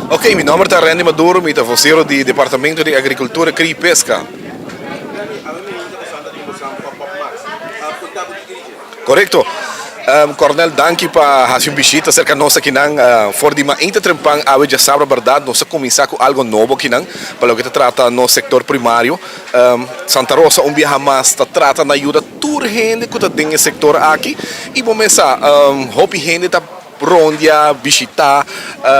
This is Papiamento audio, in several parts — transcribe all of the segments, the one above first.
Ok, mi nomber ta Randy Maduro, mi ta vocero di Departamento di Agricultura, Cria y Pesca. Correcto. Cornel, danki pa haci un bishita cerca nos akinan. For di mainta trempan awe djasabra berdad nos a cuminsa cu algo nobo akinan pa loke ta trata nos sector primario. Santa Rosa un biaha mas ta trata na yuda tur hende cu ta den e sector aki y bo mes sa hopi hende ta rondia bishita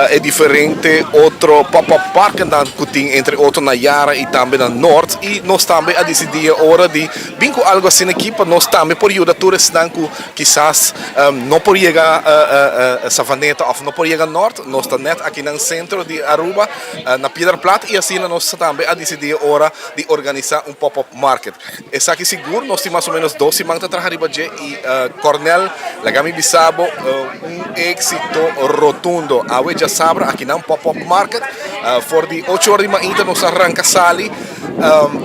e diferente otro pop-up parknan cu tin entre otro na Yara y tambe na Noord y nos tambe a dicidi e ora di bin cu algo asina aki pa nos tambe por yuda tur esnan cu kisas no por yega Savaneta of no por yega Noord. Nos ta net aki nan centro di Aruba na Piedra Plat y asina nos tambe a dicidi e ora di organisa un pop-up market. Esaki sigur nos tin mas o menos dos siman ta traha riba dje y Cornel laga mi bisa bo un exito rotundo. Awe djasabra aki nan pop up market for di ocho ora di mainta nos a ranka sali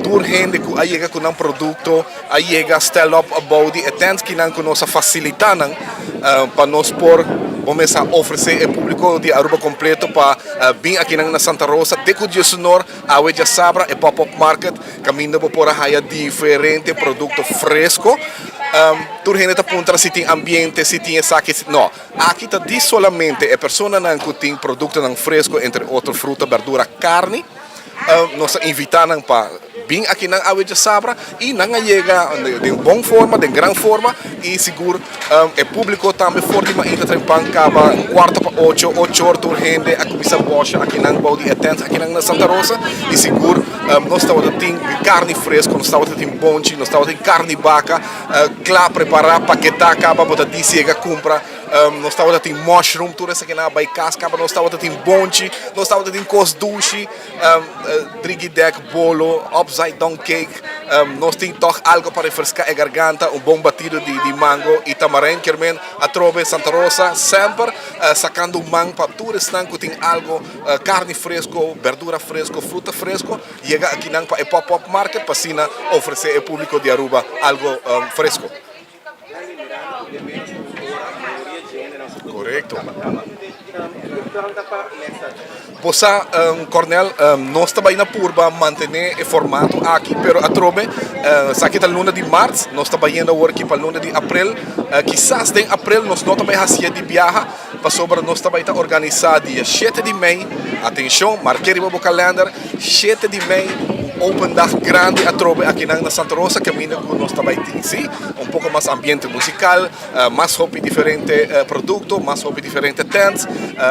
tur hende cu a yega cu nan producto a yega stel up abou di e tent kinan cu nos a facilita nan pa nos por bo mes a ofrece e publico di Aruba completo pa bin akinan na Santa Rosa te cu Dios honor awe djasabra e pop up market. Kaminda bo por a haya diferente produkto fresko. Tur hende ta puntra si tin ambiente, si tin esaki, si no. Aki ta di solamente e personanan ku tin produktonan fresko, entre otro fruta, berdura, karni. Nos ta invitá nan pa bin akinan awe djasabra i nan a yega den bon forma, den gran forma i sigur e públiko tambe for di mainta trempan kaba kuarto pa ocho, ocho or tur hende a kuminsá bòsha akinan bou di e tènt akinan na Santa Rosa i sigur Nos tabata tin carni fresco, nos tabata tin bonchi, nos tabata tin carni baca cla prepara, paketa caba bo ta dici yega cumpra. Nos tabata tin mushroom, tur esakinan a bay cas caba. Nos tabata tin bonchi, nos tabata tin cos dushi, drigidek, bolo, upside down cake. Nos tin toch algo pa refresca e garganta, un bon batido di mango y tamarijn. Kermen atrobe Santa Rosa semper sacando un man pa tur esnan cu tin algo. Carni fresco, berdura fresco, fruta fresco yega akinan pa e pop up market pa asina ofrece e publico di Aruba algo fresco. Corecto. Bo sa Cornel, nos ta bay na purba mantene e formato aki, pero atrobe esaki ta luna di maart, nos ta bayendo awor aki pa luna di april, kisas den april nos no ta bay hacié di biaha, Pasobra nos ta bai ta organisá dia shete di mei, atenshon, mark'é riba bo kalènder, shete di mei, un open dag grandi atrobe akinan na Santa Rosa kaminda ku nos ta bai tin sí un poko mas ambiente musikal, mas hopi diferente produkto, mas hopi diferente tènt.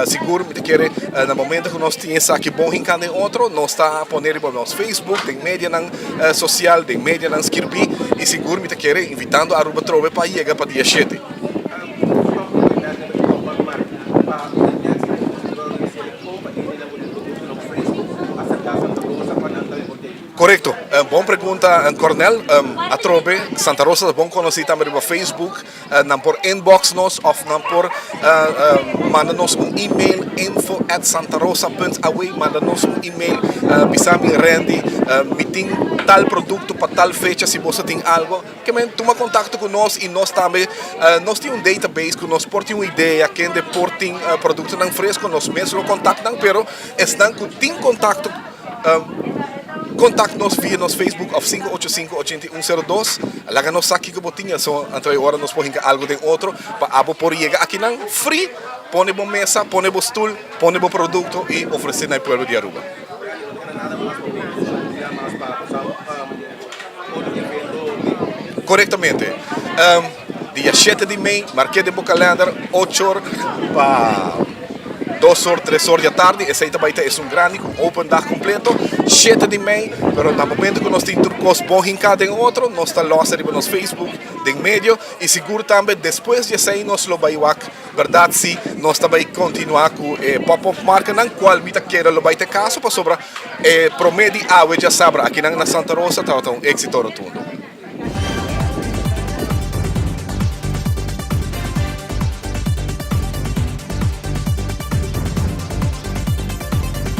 Sigur mi ta kere na momento ku nos tin esaki bon hinká den otro, nos ta pone riba nos Facebook, den medianan sosial, den medianan skirbí i sigur mi ta kere invitando Aruba atrobe pa yega pa dia shete. Korekto, bon pregunta Cornel. Atrobe Santa Rosa ta bon konosí tambe riba Facebook. Nan por inbox nos òf nan por manda nos un email info at santarosa punt aw. Manda nos un email bisa mi Randy mi tin tal produkto pa tal fecha si boso tin algo. Ke men tuma kontakto ku nos i nos tambe nos tin un database ku nos por tin un idea kende por tin produktonan fresko nos mes lo kontakt nan pero esnan ku tin kontakto kontakt nos via nos Facebook òf sinku ocho sinku ochenta i un sero dos laga nos sa kiko bo tin aso anto e ora nos por hinka algu den otro pa abo por yega akinan free pone bo mesa pone bo stul pone bo produkto i ofrese na e pueblo di Aruba. Korektamente. Dia shete di mei, mark'é den bo kalender, ocho or pa dos or, tres or di atardi. Esei ta bai ta esun grandi ku open dag kompleto. Shete di mei, pero na momento ku nos tin tur kos bon hinká den otro, nos ta lòs riba nos Facebook den medio. I sigur tambe despues di esei nos lo bai wak bèrdat si nos ta bai kontinuá ku e pop-up markanan, kual mi ta kere lo bai ta e kaso pasobra E prome di awe djasabra akinan na Santa Rosa tabata un éxito rotundo.